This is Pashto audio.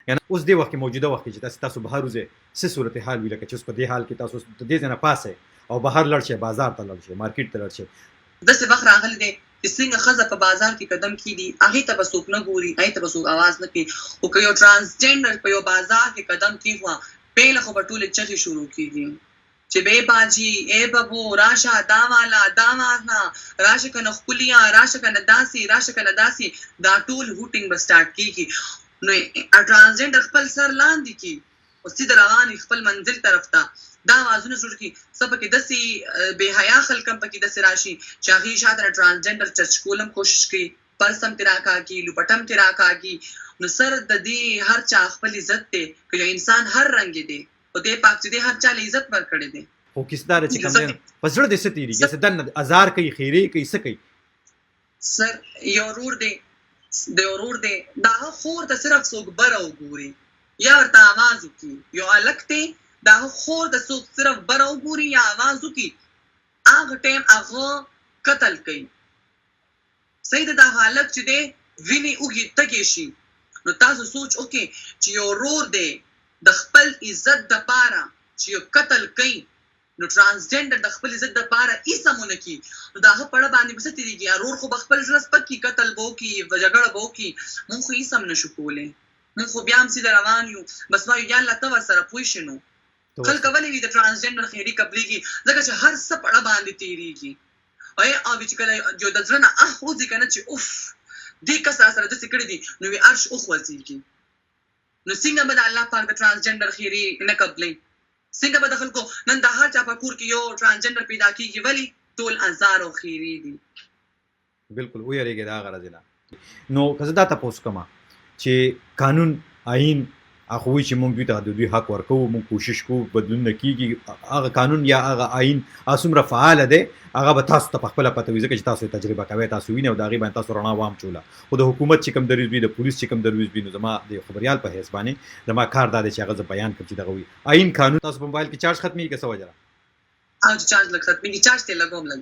یعنی اوس دې وخت کې، موجوده وخت کې چې تاسو بهر وځئ، څه صورتحال وي؟ لکه چې اوس په دې حال کې تاسو د دې ځای نه پاسئ او بهر لاړ شئ، بازار ته لاړ شئ، مارکیټ ته لاړ شئ. داسې وخت راغلی دی چې څنګه ښځه په بازار کې قدم کیدي، هغې ته به څوک نه ګوري، هغې ته به څوک اواز نه کوي، خو که یو ترانسجنډر په یو بازار کې قدم کیښوه، پهله خو به ټولې چغې شروع کیږي چې بې باجي، ای ببو، راشه دا والا، دا واخله، راشه کنه ښکلیه، راشه کنه داسې، راشه کنه داسې. دا ټول هوټینګ به سټارټ کیږي. نو ترانسجنډر خپل سر لاندې کی او سیده روان وي خپل منزل طرف ته. دا اوازونه شروع کړي، څه پکې داسې بې حیا خلک هم پکې داسې راشي چې هغې شاته د ترانسجنډر چرچ کول هم کوشش کوي، پرس هم ترې راکاږي، لوپټه هم ترې راکاږي. نو سر د دې هر چا خپل عزت دی. که یو انسان هر رنګ دی، خدای پاک چې دی هر چا له عزت ورکړی دی. خو کیسه دا ده چې کوم دی په زړه دې څه تېرېږي؟ هسې دننه ازار کوي، خیرې کوي، څه کوي؟ سر یو ورور دی، د یو ورور دی، د هغه خور ته صرف څوک بره وګوري یا ورته اواز وکړي، یو هلک دی، د هغه خور ته څوک صرف بره وګوري یا اواز وکړي، هغه ټایم هغه قتل کوي. صحیح ده، دا هلک چې دی وینې اوږي تږی شي. نو تاسو سوچ وکړئ چې یو ورور دی د خپل عزت دپاره چې یو قتل کوي، نو ترانسجنډر د خپل عزت دپاره هیڅ هم ونه کړي، نو د هغه په اړه باندې به څه تېرېږي؟ ورور خو به خپل زړه سپک کړي، قتل به وکړي، جګړه به وکړي. مونږ خو هیڅ هم نه شو کولی، مونږ خو بیا هم سیده روان یو، بس وایو یا الله ته ورسره پوه شې. نو خلک ولې وي د ترانسجنډر خیري قبلېږي؟ ځکه چې هر څه په اړه باندې تېرېږي. او چې کله یو د زړه نه اه وځي که نه چې اوف، دې کس راسره داسې کړي دي، نو وي عرش وخوځېږي. نو څنګه به د الله پاک د ترانسجنډر خیري نه قبلوي؟ څنګه به د خلکو نن د هر چا په کور کې یو ترانسجنډر پیدا کیږي؟ ولی ټول ازار او خیرې دي. بالکل، ویریږي د هغه ورځې نه. نو که زه دا تپوس کوم چې قانون آئین هغه وایي چې موږ دوی ته د دوی حق ورکوو، موږ کوشش کوو، بدلون کیږي، هغه قانون یا هغه آئین هغه څومره فعال دی، هغه به تاسو ته په خپله پته وي، ځکه چې تاسو یې تجربه کوئ، تاسو وینئ او د هغې باندې تاسو رڼا وام چوله. خو د حکومت چې کوم دریځ وي، د پولیس چې کوم دریځ وي، نو زما د یو خبریال په حیث باندې زما کار دا دی چې هغه زه بیان کړم چې دغه وي آئین قانون. تاسو په موبایل کې چارج ختمېږي که څه وجه ده؟ او چې چارج لږ ختمېږي، چارج ته یې لګوم لږ.